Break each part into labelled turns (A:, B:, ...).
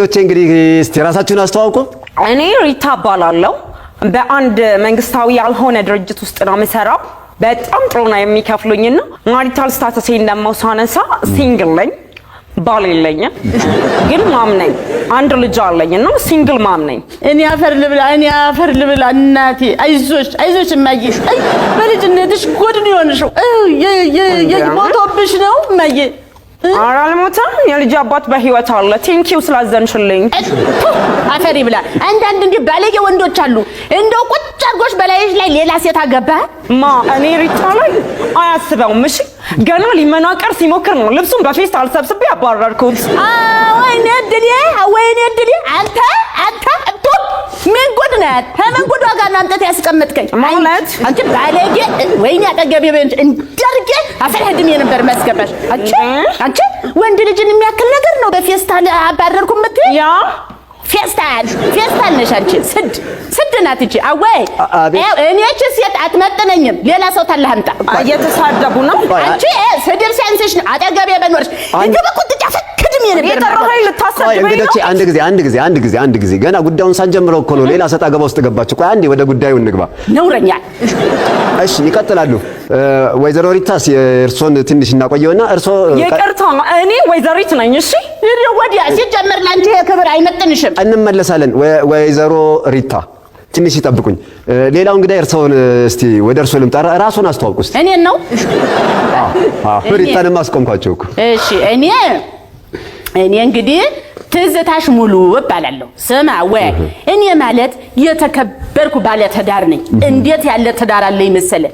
A: እንግዶቼ እንግዲህ እስቲ ራሳችሁን አስተዋውቁ።
B: እኔ ሪታ እባላለሁ። በአንድ መንግስታዊ ያልሆነ ድርጅት ውስጥ ነው የምሰራው። በጣም ጥሩ ነው የሚከፍሉኝና marital status ኤን ደግሞ ሳነሳ single ነኝ፣ ባል የለኝም፣ ግን mom ነኝ። አንድ ልጅ አለኝ እና single mom ነኝ።
C: እኔ አፈር ልብላ፣ እኔ አፈር ልብላ። እናቴ አይዞሽ፣ አይዞሽ እማዬ። አይ በልጅነትሽ ጉድ ነው የሆንሽው። ሞቶብሽ ነው እማዬ?
B: ኧረ አልሞተም። የልጅ አባት በህይወት አለ። Thank you ስላዘንሽልኝ።
C: አፈር ይብላ። አንዳንድ እንዲህ ባለጌ ወንዶች አሉ። እንደው ቁጭ አድርጎሽ በላይሽ ላይ ሌላ ሴት አገባ።
B: ማ እኔ ሪታ ላይ አያስበውም። እሺ ገና ሊመናቀር ሲሞክር ነው ልብሱን በፌስታል ሰብስቤ ያባረርኩት።
C: ወይኔ እድሌ፣ ወይኔ እድሌ! አንተ አንተ እንቱ ምን ጉድ ነህ? ከምን ጉድ ዋጋ ነው አምጥተህ ያስቀመጥከኝ?
B: ማለት?
C: አንቺ ባለጌ! ወይኔ አጠገቤ በእንጂ እንዲያርጌ አፈር ህድሜ ነበር የሚያስገባሽ። አንቺ አንቺ ወንድ ልጅን የሚያክል ነገር ነው በፌስታል አባረርኩ የምትይ?
B: ያ
C: ፌስታል ፌስታል ነሽ አንቺ። ስድ ስድ ናት እቺ። አወይ
A: አቤት።
C: እኔ እቺ ሴት አትመጥነኝም። ሌላ ሰው ታለህ አምጣ።
B: እየተሳደቡ ነው።
C: አንቺ ስድብ ሲያንስሽ ነው አጠገቤ በኖርሽ እንደው በቁጥጫ ፍክድም የነበር
B: የጠራኸኝ
A: ቆይ
B: ልታሰድበኝ ነው?
A: እንግዶቼ አንድ ጊዜ አንድ ጊዜ አንድ ጊዜ አንድ ጊዜ ገና ጉዳዩን ሳንጀምረው እኮ ነው ሌላ ሰጣ ገባ ውስጥ ገባችሁ። ቆይ አንዴ ወደ ጉዳዩ እንግባ።
C: ነውረኛ።
A: እሺ ይቀጥላሉ። ወይዘሮ ሪታስ የእርሶን ትንሽ እናቆየውና እርሶ
B: ይቅርታ እኔ ወይዘሪት ነኝ። እሺ
C: ይሄ ወዲያ ሲጀመር ለአንቺ ይሄ ክብር አይመጥንሽም።
A: እንመለሳለን። ወይዘሮ ሪታ ትንሽ ይጠብቁኝ። ሌላው እንግዲህ እርሶን እስቲ ወደ እርሶ ልምጣ። ራስዎን አስተዋውቁ እስቲ።
C: እኔን ነው?
A: አዎ ሪታንም አስቆምኳቸው እኮ።
C: እሺ እኔ እንግዲህ ትዝታሽ ሙሉ እባላለሁ። ስማ ወይ እኔ ማለት የተከበርኩ ባለ ትዳር ነኝ። እንዴት ያለ ትዳር አለኝ መሰለ!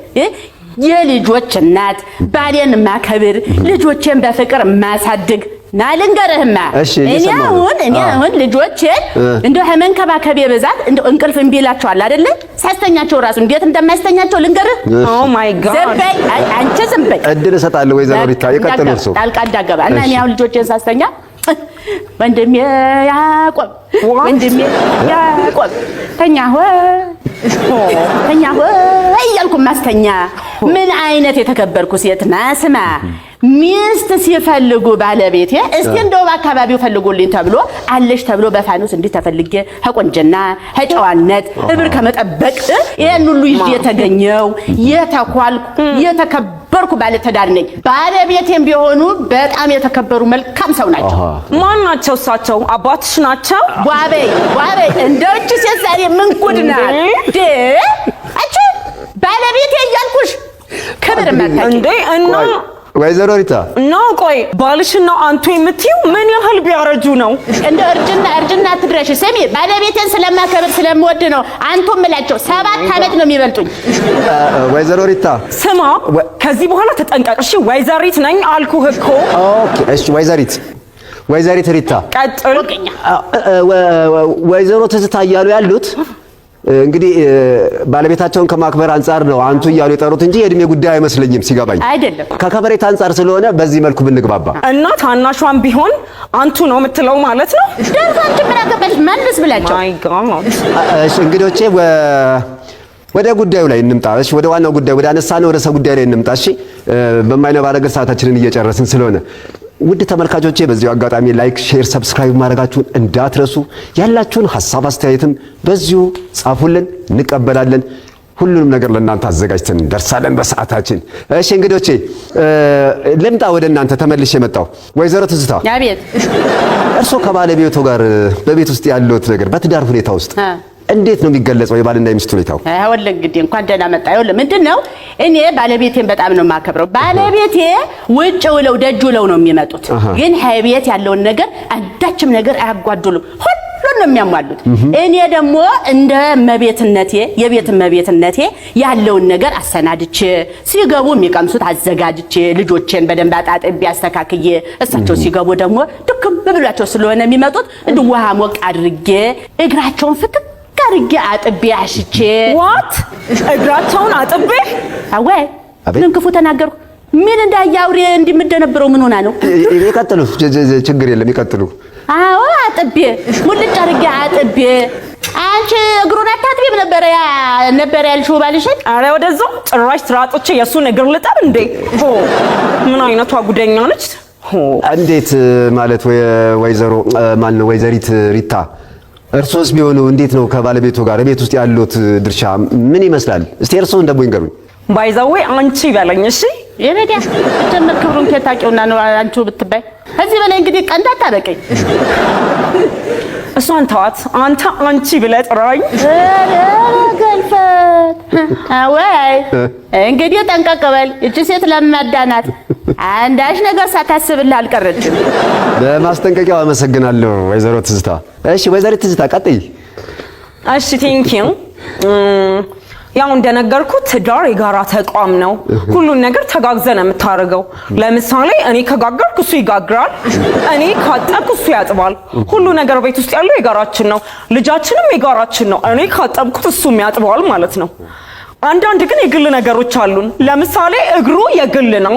C: የልጆች እናት፣ ባሌን ማከብር፣ ልጆቼን በፍቅር ማሳድግ ና ልንገርህማ።
A: እሺ፣
C: እኔ
A: እየሰማሁ ነው።
C: አሁን እኔ አሁን ልጆቼን እንደው ከመንከባከቤ ብዛት እንደው እንቅልፍ እምቢ ይላቸዋል አይደለ? ሳስተኛቸው ራሱ እንዴት እንደማስተኛቸው ልንገርህ።
B: Oh my God.
C: ዝም በይ አንቺ ዝም በይ።
A: እድል እሰጣለሁ ወይዘሮ ሪታ ይቀጥሉ እርሶ።
C: ጣልቃ እንዳገባ እና እኔ አሁን ልጆቼን ሳስተኛ ወንድሜ ያዕቆብ፣ ወንድሜ ያዕቆብ ተኛ ሆይ ተኛ ሆይ እያልኩ ማስተኛ ምን አይነት የተከበርኩ ሴት ና ስማ፣ ሚስት ሲፈልጉ ባለቤቴ እስቲ እንደው በአካባቢው ፈልጉልኝ ተብሎ አለሽ ተብሎ በፋኖስ እንዲህ ተፈልጌ ከቆንጅና ከጨዋነት እብር ከመጠበቅ ይሄን ሁሉ ይዤ የተገኘው የተኳልኩ የተከበርኩ ባለትዳር ነኝ። ባለቤቴም ቢሆኑ በጣም የተከበሩ መልካም ሰው ናቸው።
B: ማን ናቸው እሳቸው? አባትሽ ናቸው?
C: ጓበይ ጓበይ እንደው እቺ ሴት ዛሬ ምን ጉድ ናት? እንዴ አንቺ ባለቤቴ እያልኩሽ ክብር መታቂ
B: እንዴ እና
A: ቆይ ወይዘሮ ሪታ
B: እና ቆይ ባልሽን ነው አንቱ የምትይው? ምን ያህል ቢያረጁ ነው?
C: እንደ እርጅና እርጅና አትድረሽ። ስሚ ባለቤቴን ስለማከብር ስለምወድ ነው አንቱ የምላቸው። 7 ዓመት ነው የሚበልጡኝ።
A: ወይዘሮ ሪታ
B: ስማ ከዚህ በኋላ ተጠንቀቅ እሺ። ወይዘሪት ነኝ አልኩህ እኮ።
A: Okay እሺ ወይዘሪት ወይዘሪት ሪታ
B: ቀጥል።
A: ወይዘሮ ትዝታ እያሉ ያሉት እንግዲህ ባለቤታቸውን ከማክበር አንጻር ነው አንቱ እያሉ የጠሩት እንጂ የእድሜ ጉዳይ አይመስለኝም ሲገባኝ።
C: አይደለም።
A: ከከበሬታ አንጻር ስለሆነ በዚህ መልኩ ብንግባባ።
B: እና ታናሿን ቢሆን አንቱ ነው የምትለው ማለት ነው?
C: ደርሶ አንቺ ምን አገባሽ? መልስ ብላቸው።
B: My God.
A: እሺ እንግዶቼ ወደ ጉዳዩ ላይ እንምጣ። እሺ ወደ ዋናው ጉዳይ ወደ አነሳነው ርዕሰ ጉዳይ ላይ እንምጣ። እሺ በማይነባ ነገር ሰዓታችንን እየጨረስን ስለሆነ ውድ ተመልካቾቼ በዚሁ አጋጣሚ like፣ share፣ subscribe ማድረጋችሁን እንዳትረሱ። ያላችሁን ሐሳብ አስተያየትም በዚሁ ጻፉልን፣ እንቀበላለን። ሁሉንም ነገር ለእናንተ አዘጋጅተን እንደርሳለን በሰዓታችን። እሺ እንግዶቼ ልምጣ ወደ እናንተ ተመልሼ የመጣው ወይዘሮ ትዝታ፣
C: አቤት።
A: እርሶ ከባለቤቱ ጋር በቤት ውስጥ ያለዎት ነገር በትዳር ሁኔታ ውስጥ እንዴት ነው የሚገለጸው የባልና የሚስት ሁኔታው?
C: ይኸውልህ እንግዲህ እንኳን ደህና መጣ። ይኸውልህ ምንድን ነው እኔ ባለቤቴን በጣም ነው የማከብረው። ባለቤቴ ውጭ ውለው ደጅ ውለው ነው የሚመጡት፣ ግን ቤት ያለውን ነገር አንዳችም ነገር አያጓድሉም። ሁሉን ነው የሚያሟሉት። እኔ ደግሞ እንደ እመቤትነቴ የቤት እመቤትነቴ ያለውን ነገር አሰናድቼ ሲገቡ የሚቀምሱት አዘጋጅቼ ልጆቼን በደንብ አጣጥቤ አስተካክዬ እሳቸው ሲገቡ ደግሞ ድክም ብሏቸው ስለሆነ የሚመጡት እንዲሁ ውሃ ሞቅ አድርጌ እግራቸውን ፍትክ አድርጌ አጥቤ አሽቼ።
B: What? እግራቸውን አጥቤ?
C: አወይ
A: አቤት።
C: ምን ክፉ ተናገርኩ? ምን እንዳየ አውሬ እንዲምደነብረው ምን ሆና ነው?
A: ይቀጥሉ፣ ችግር የለም ይቀጥሉ።
C: አዎ አጥቤ ሙልጭ አድርጌ አጥቤ። አንቺ እግሩን አታጥቢም ነበረ ያ ነበረ ያልሽው ባልሽን?
B: አረ ወደዛው ጭራሽ ስራ አጥቼ የእሱን እግር ልጠብ እንዴ? ሆ ምን አይነቷ ጉደኛ ነች!
A: እንዴት ማለት ወይዘሮ ማን ነው ወይዘሪት ሪታ፣ እርሶስ ቢሆኑ እንዴት ነው ከባለቤቱ ጋር ቤት ውስጥ ያሉት ድርሻ ምን ይመስላል? እስቲ እርሶን ደግሞ ይንገሩኝ።
B: By the way አንቺ በለኝ እሺ።
C: የበዲያ ጀምር ክብሩን ከየት ታውቂውና ነው አንቺ ብትባይ? ከዚህ በላይ እንግዲህ ቀንድ አታበቀኝ።
B: እሷን ተዋት። አንተ አንቺ ብለህ ጥራኝ።
C: ኧረ ገልፈት ወይ እንግዲህ ጠንቀቅ በል። እቺ ሴት ለማዳ ናት። አንዳች ነገር ሳታስብልህ አልቀረችም።
A: ለማስጠንቀቂያው አመሰግናለሁ ወይዘሮ ትዝታ። እሺ ወይዘሪት ትዝታ ቀጥይ።
B: እሺ thank you። ያው እንደነገርኩት ትዳር የጋራ ተቋም ነው። ሁሉን ነገር ተጋግዘህ ነው የምታደርገው። ለምሳሌ እኔ ከጋገርኩ እሱ ይጋግራል፣ እኔ ካጠብኩ እሱ ያጥባል። ሁሉ ነገር ቤት ውስጥ ያለው የጋራችን ነው። ልጃችንም የጋራችን ነው። እኔ ካጠብኩት እሱም ያጥበዋል ማለት ነው። አንዳንድ ግን የግል ነገሮች አሉን። ለምሳሌ እግሩ የግል ነው፣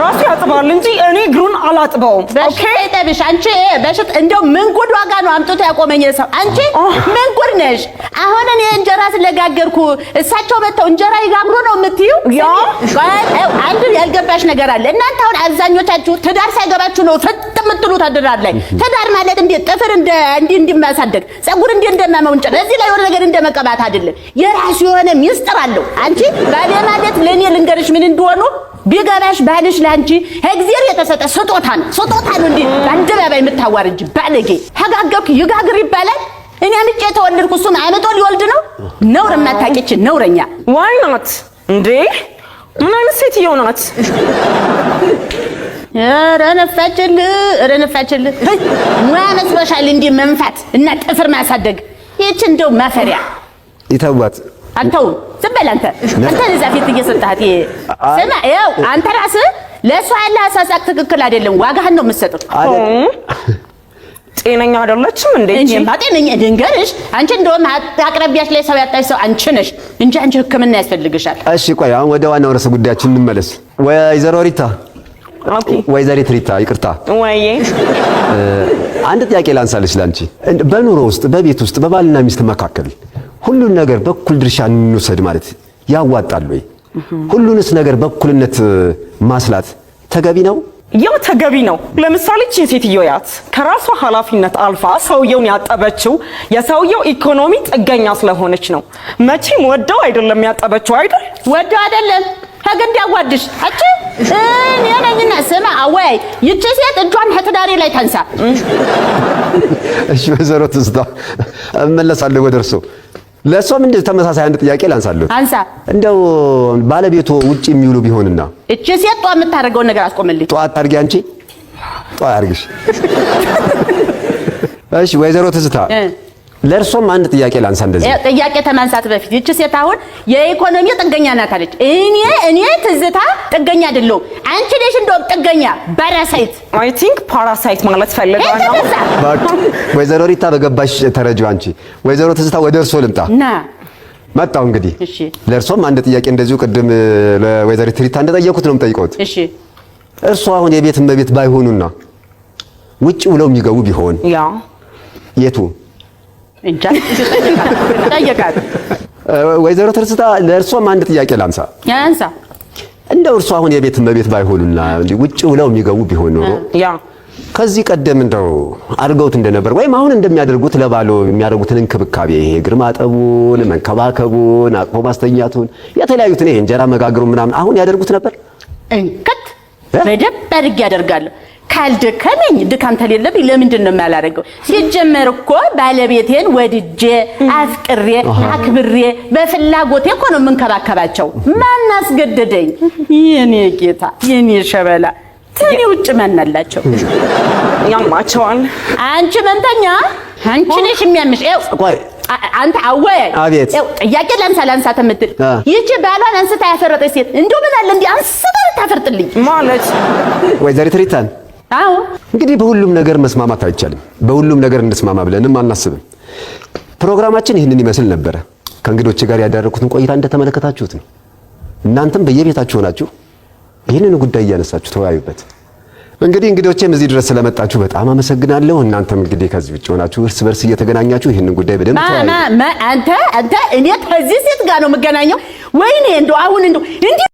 B: ራሱ ያጥባል እንጂ እኔ እግሩን አላጥበውም።
C: በሽታ ይጠብሽ አንቺ በሽታ እንደው ምን ጉድ ዋጋ ነው አምጥቶ ያቆመኝ ሰው። አንቺ ምን ጉድ ነሽ? አሁን እኔ እንጀራ ስለጋገርኩ እሳቸው መጥተው እንጀራ ይጋግሩ ነው የምትይው?
B: Yeah።
C: ቆይ፣ አንድ ያልገባሽ ነገር አለ። እናንተ አሁን አብዛኞቻችሁ ትዳር ሳይገባችሁ ነው ፍጥ የምትሉት ትዳር ላይ። ትዳር ማለት እንዴት ጥፍር እንደ እንዲህ እንደማሳደግ ፀጉር እንዲህ እንደማመውንጨር እዚህ ላይ የሆነ ነገር እንደመቀባት አይደለም። የራሱ የሆነ ሚስጥር አለው። አንቺ ባሌ ማለት ለእኔ ልንገርሽ ምን እንደሆኑ ቢገባሽ ባልሽ ለአንቺ እግዚአብሔር የተሰጠ ስጦታ ነው። ስጦታ ነው። እንዲህ በአደባባይ የምታዋርጅ ባለጌ። ተጋገርኩ ይጋግር ይባላል። እኔ አምጬ የተወለድኩ እሱም አምጦ ሊወልድ ነው። ነውር የማታውቂች ነውረኛ።
B: Why not እንዴ? ምን አይነት ሴትዮ ናት?
C: ኧረ ነፋችልህ፣ ኧረ ነፋችልህ። ሙያ መስሎሻል እንዲህ መንፋት እና ጥፍር ማሳደግ? ይህች እንደው ማፈሪያ።
A: ይተዋት።
C: አልተውም። ዝም በል አንተ። አንተ እዛ ፊት እየሰጠሃት ይሄ ስማ፣ ይኸው አንተ ራስህ ለእሷ ያለህ አሳሳቅ ትክክል አይደለም። ዋጋህን ነው የምትሰጠው።
B: ጤነኛ አይደለችም እንዴ?
C: እኔማ ጤነኛ ድንገርሽ። አንቺ እንደውም አቅራቢያሽ ላይ ሰው ያጣሽ ሰው አንቺ ነሽ እንጂ አንቺ ሕክምና ያስፈልግሻል።
A: እሺ ቆይ አሁን ወደ ዋናው ርዕሰ ጉዳያችን እንመለስ። ወይዘሮ ሪታ፣
B: Okay።
A: ወይዘሪት ሪታ ይቅርታ፣
B: ወይዬ።
A: አንድ ጥያቄ ላንሳልሽ ላንቺ። በኑሮ ውስጥ በቤት ውስጥ በባልና ሚስት መካከል ሁሉን ነገር በኩል ድርሻ እንውሰድ ማለት ያዋጣል ወይ? ሁሉንስ ነገር በእኩልነት ማስላት ተገቢ ነው?
B: ያው ተገቢ ነው። ለምሳሌ ይህችን ሴትዮ ያት ከራሷ ኃላፊነት አልፋ ሰውየውን ያጠበችው የሰውየው ኢኮኖሚ ጥገኛ ስለሆነች ነው። መቼም ወደው አይደለም ያጠበችው አይደል?
C: ወደው አይደለም ከግድ ያዋድሽ አቺ እኔ ነኝና ስማ አወይ ይቺ ሴት እጇን ከትዳሬ ላይ ታንሳ።
A: እሺ ወይዘሮ ትዝታ እመለሳለሁ ወደ እርሶ። ለእሷም እንደዚህ ተመሳሳይ አንድ ጥያቄ ላንሳለሁ።
C: አንሳ።
A: እንደው ባለቤቱ ውጭ የሚውሉ ቢሆንና
C: እቺ ሴት ጧ የምታደርገውን ነገር አስቆምልኝ።
A: ጠዋት አድርጊ አንቺ ጠዋት አድርጊሽ። እሺ ወይዘሮ ትዝታ ለእርሶም አንድ ጥያቄ ላንሳ። እንደዚህ
C: ጥያቄ ተማንሳት በፊት ይቺ ሴት አሁን የኢኮኖሚ ጥገኛ ናት አለች። እኔ ትዝታ ጥገኛ አይደለሁም። አንቺ ነሽ እንደውም ጥገኛ parasite።
B: I think parasite ማለት ፈልጋ ነው።
A: በቃ ወይዘሮ ሪታ በገባሽ ተረጂው አንቺ። ወይዘሮ ትዝታ ወደ እርሶ ልምጣ።
C: ና
A: መጣው እንግዲህ።
C: እሺ።
A: ለእርሶም አንድ ጥያቄ እንደዚሁ ቅድም ለወይዘሪት ሪታ እንደጠየኩት ነው የምጠይቀውት።
C: እሺ።
A: እርሶ አሁን የቤት እመቤት ባይሆኑና ውጭ ውለው የሚገቡ ቢሆን
B: ያ
A: የቱ
C: እንጃ ጠየቃት።
A: ወይዘሮ ትዝታ ለእርሶም አንድ ጥያቄ ላንሳ።
C: አንሳ።
A: እንደው እርሶ አሁን የቤት እመቤት ባይሆኑና ውጭ ውለው የሚገቡ ቢሆን ኖሮ
B: ያ
A: ከዚህ ቀደም እንደው አድርገውት እንደነበር ወይም አሁን እንደሚያደርጉት ለባሎ የሚያደርጉትን እንክብካቤ ይሄ እግር ማጠቡን፣ መንከባከቡን፣ አቅፎ ማስተኛቱን፣ የተለያዩትን ይሄ እንጀራ መጋገሩን ምናምን አሁን ያደርጉት ነበር?
C: እንከት በደንብ አድርጌ ያደርጋለሁ። ካልደከመኝ ድካም ተሌለብኝ ለምንድን ነው የማላደርገው? ሲጀመር እኮ ባለቤቴን ወድጄ አፍቅሬ አክብሬ በፍላጎቴ እኮ ነው የምንከባከባቸው። ማን አስገደደኝ? የኔ ጌታ የኔ ሸበላ ከኔ ውጭ ማን አላቸው?
B: ያማቸዋል።
C: አንቺ መንተኛ አንቺ ነሽ የሚያምሽ። ይኸው
A: ቆይ
C: አንተ አወያይ።
A: አቤት።
C: ይኸው ጥያቄ ላንሳ ላንሳ ተምትል ይቺ ባሏን አንስታ ያፈረጠች ሴት እንደው ምን አለ እንዲህ አንስታ ብታፈርጥልኝ
B: ማለት
A: ወይዘሪት ሪታን
C: አዎ
A: እንግዲህ በሁሉም ነገር መስማማት አይቻልም። በሁሉም ነገር እንስማማ ብለንም አናስብም። ፕሮግራማችን ይህንን ይመስል ነበረ። ከእንግዶች ጋር ያደረኩትን ቆይታ እንደተመለከታችሁት ነው። እናንተም በየቤታችሁ ሆናችሁ ይህንን ጉዳይ እያነሳችሁ ተወያዩበት። እንግዲህ እንግዶቼም እዚህ ድረስ ስለመጣችሁ በጣም አመሰግናለሁ። እናንተም እንግዲህ ከዚህ ውጭ ሆናችሁ እርስ በርስ እየተገናኛችሁ ይህንን ጉዳይ በደንብ ተወያዩ።
C: አንተ አንተ እኔ ከዚህ ሴት ጋር ነው የምገናኘው? ወይኔ እንደው አሁን እንደው እንዲህ